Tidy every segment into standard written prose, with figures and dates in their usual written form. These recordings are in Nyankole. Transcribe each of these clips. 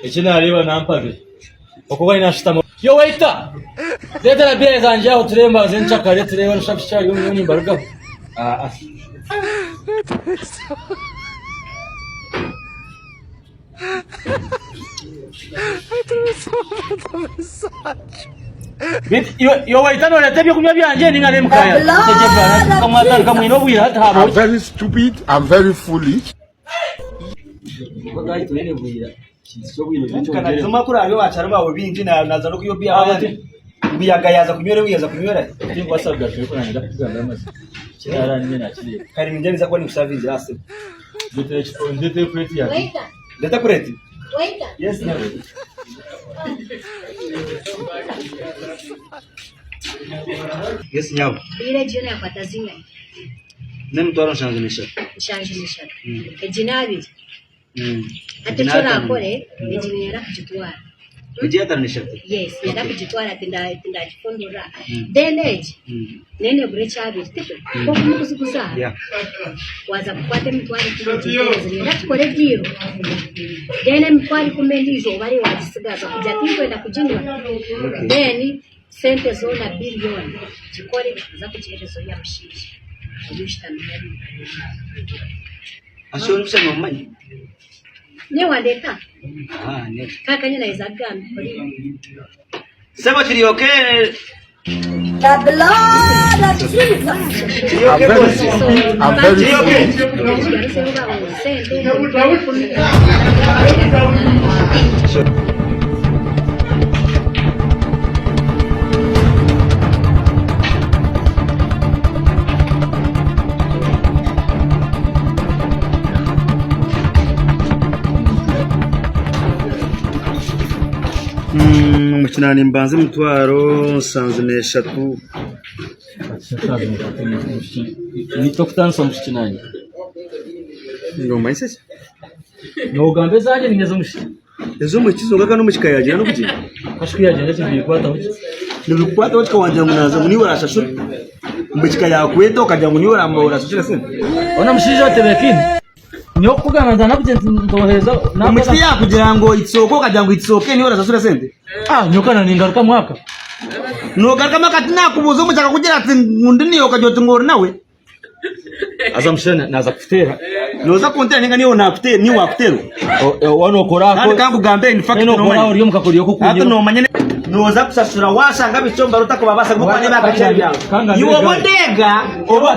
Eki naareeba nampabire. Okuba naashutama. Yo waiter! Ndeetera biya zangye aho tureebe mbanze nshakare tureebe noshusha kukyari omu nyowe nimbarugaho. Aa. Beitu iwe iwe waiter nooreeta ebyokunywa byangye ninga n'emikaya? Tegyereza mwatandika mwine obwire hati haabaho I'm ki? very stupid. I'm very foolish. Kanazima kuri ayo bakyari bawe bingi naza no kuyobya abandi. Mbuyaga yaza kunywera yaza kunywera. Kare ninjya niza kuba nikusavingira ase. Ndeta kureti. Yes nyabo. Yes nyabo. N'emitwaro 73. 73. Egi n'abiri. Hati eki oraakore, egi niinyenda kugitwara. Egi 53? Yes, niinyenda kugitwara tindagifundurira. Then egi neyo neegura ekyabiri tikwo? Kwonka omukuziguza aha, waaza kukwata emitwaro ikumi ogimpereze. Niinyenda tukore ediiro, then emitwaro ikumi endiijo obe ariyo waagitsigaza kugira tinkwenda kuginywa. Then sente zoona bill yoona gikore oze kugiheereza oriya mushaija ori oshutami hariya. Ase ori busha nomumanya? Niiwe wandeeta? Ah, niiwe. Kaakanya naaheza kugamba oriya. Sebo kiri okay. The blood of Jesus. Kiri okay I'm very boss. stupid. I'm very Kiri okay. foolish. Sente Omukina nimbanza emitwaro 73. Nitwe kutandisa omushiki nanye. Nomanyisa ki? Nogamba ezangye ninga ez'omushiki? Ez'omwishiki zonka kandi omwishiki yagyenda n'okugyenda. Kashi ku yagyenda ekyo nibikukwataho ki? Nibikukwataho ki wagira ngu naaza ngu niiwe oraashashure? Omwishiki yaakweta okagira ngu niiwe oraashashure sente? Hoona omushaija otebeekaine? Nyowe kukugamba nti nakugira nti ndohereza Omwishiki yaakugira ngu it's okay okagira ngu it's okay niiwe oraashashure sente? Ah, nyowe ka ningaruka mwaka. Noogarukamu akati naakubuuza omwishiki akakugira ati ngu ndi naiwe okagira oti ngu ori nawe? Haza omushaija naaza kukuteera. Nooza kunteera ninga niiwe naakuteera niiwe waakuteerwa? Waaba nookora Kandi ka nkugambe in fact Nookora noomanya. ori omu kakoryo Hati k'okunywa. noomanya nooza kushashura waashanga bicomba otakubabaasa kuba niba akacari byawe. Kangambire Iwe oba gaari. ondeega oba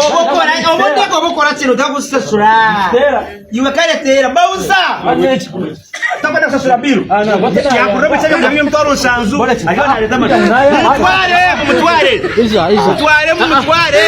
oba okora oba ondeega oba okora kinu otakusashura. Teera. Iwe kare teera bauza. Takwenda kusasura bill. Yakurira omukyanya kugira emitwaro 70 ariyo nareeta amaju. Mumutware mumutware. Mutware mumutware.